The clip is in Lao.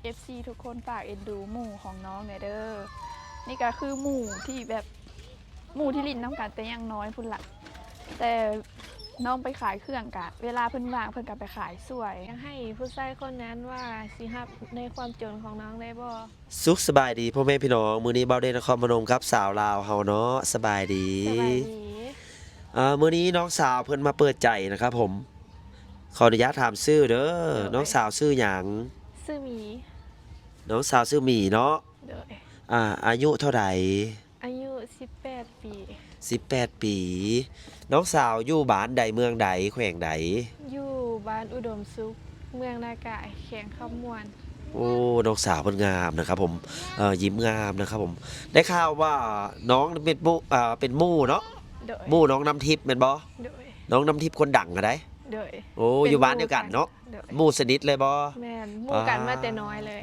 ເອັຟຊີທຸກຄົນ ຝາກເອັນດູໝູ່ຂອງນ້ອງແດ່ເດີ. ນີ້ກໍຄືໝູ່ທີ່ແບບ ໝູ່ທີ່ຫຼິ້ນນຳກັນແຕ່ຍັງນ້ອຍພຸ້ນລະ ແຕ່ນ້ອງໄປຂາຍເຄື່ອງກະ ເວລາເພິ່ນວ່າງເພິ່ນກໍໄປຂາຍຊ່ວຍ. ຢາກໃຫ້ຜູ້ຊາຍຄົນນັ້ນວ່າຊິຮັບໃນຄວາມຈົນຂອງນ້ອງໄດ້ບໍ່? ສຸກສະບາຍດີພໍ່ແມ່ພີ່ນ້ອງ, ມື້ນີ້ບ່າວເດນນະຄອນພະນົມກັບສາວລາວເຮົາເນາະ. ສະບາຍດີ. ສະບາຍດີ. ເອີ ມື້ນີ້ນ້ອງສາວເພິ່ນມາເປີດໃຈນະຄັບຜົມ. ຂໍອະນຸຍາດຖາມຊື່ເດີ. ໂດຍ. ນ້ອງສາວຊື່ຫຍັງ? ຊື່ໝີ. ນ້ອງສາວຊື່ໝີເນາະ. ໂດຍ. ອາ ອາຍຸເທົ່າໃດ? ອາຍຸສິບແປດປີ. ສິບແປດປີ. ນ້ອງສາວຢູ່ບ້ານໃດ ເມືອງໃດ ແຂວງໃດ? ຢູ່ບ້ານອຸດົມສຸກ ເມືອງນາກາຍ ແຂວງຄຳມ່ວນ. ໂອ້ ນ້ອງສາວເພິ່ນງາມນະຄັບຜົມ. ເອີ ຍິ້ມງາມນະຄັບຜົມ. ໄດ້ຂ່າວວ່ານ້ອງເປັນໝູ່ ເອີ ເປັນໝູ່ເນາະ? ໂດຍ. ໝູ່ນ້ອງນ້ຳທິບແມ່ນບໍ່? ໂດຍ. ນ້ອງນ້ຳທິບຄົນດັງຫັ້ນໃດ? ໂດຍ. ໂອ້ ເປັນ ຢູ່ບ້ານດຽວກັນເນາະ? ໂດຍ. ໝູ່ສະໜິດເລີຍບໍ່? ແມ່ນ. ໝູ່ກັນມາແຕ່ນ້ອຍເລີຍ.